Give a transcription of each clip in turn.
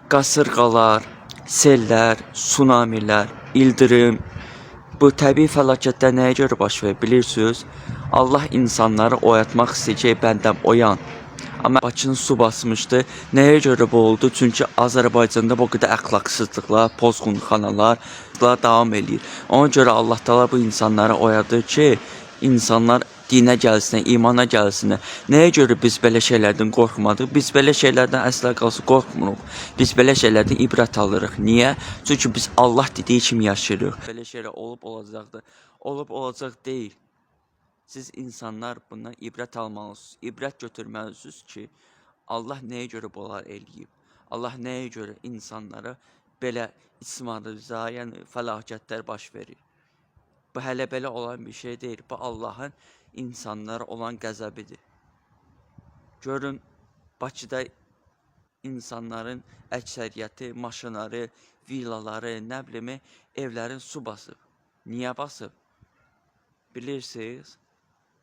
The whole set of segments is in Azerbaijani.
Qasırğalar, sellər, tsunamilər, ildırım, bu təbii fəlakətlər nəyə görə baş verir bilirsiniz? Allah insanları oyatmaq istəyir ki, bəndəm oyan. Amma Bakını su basmışdı. Nəyə görə bu oldu? Çünki Azərbaycanda bu qədər əxlaqsızlıqlar, pozğunxanalar davam eləyir. Ona görə Allah Taala bu insanları oyadır ki, insanlar dinə gəlsinlər, imana gəlsinlər. Nəyə görə biz belə şeylərdən qorxmadıq? Biz belə şeylərdən əsla qalsa qorxmuruq. Biz belə şeylərdən ibrət alırıq. Niyə? Çünki biz Allah dediyi kimi yaşayırıq. Belə şeylər olub olacaqdır. Olub olacaq deyil. Siz insanlar bundan ibrət almalısınız, ibrət götürməlisiniz ki, Allah nəyə görə bunlar eləyib? Allah nəyə görə insanlara belə ismarıza, yəni fəlakətlər baş verir? Bu hələ belə olan bir şey deyil. Bu Allahın insanlara olan qəzəbidir. Görün, Bakıda insanların əksəriyyəti maşınları, villaları, nə bilim, evlərin su basıb. Niyə basıb? Bilirsiniz?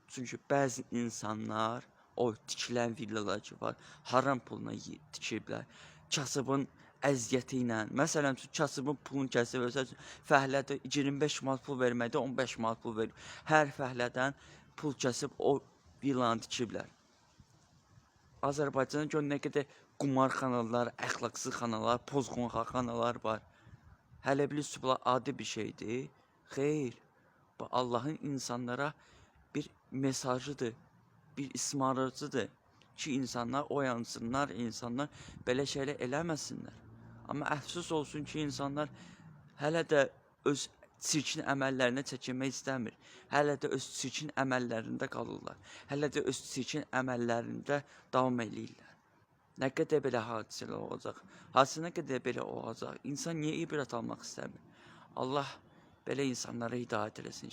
Çünki bəzi insanlar o tikilən villalar ki var, haram puluna tikiblər. Kasıbın əziyyəti ilə, məsələn, kasıbın pulunu kəsib, məsəl üçün, fəhlədə 25 manat pul verməkdə 15 manat pul verib. Hər fəhlədən pul kəsib o villanı tikiblər. Azərbaycanda gör nə qədər qumarxanalar, əxlaqsız xanalar, pozğunxanalar var. Hələ bilirsiniz, bunlar adi bir şeydir. Xeyr. Bu Allahın insanlara bir mesajıdır, bir ismarıcıdır ki, insanlar oyansınlar, insanlar belə şeylər eləməsinlər. Amma əfsus olsun ki, insanlar hələ də öz çirkin əməllərinə çəkinmək istəmir. Hələ də öz çirkin əməllərində qalırlar. Hələ də öz çirkin əməllərində davam eləyirlər. Nə qədər belə hadisələr olacaq? Hadisə nə qədər belə olacaq? İnsan niyə ibrət almaq istəmir? Allah belə insanlara hidayət eləsin.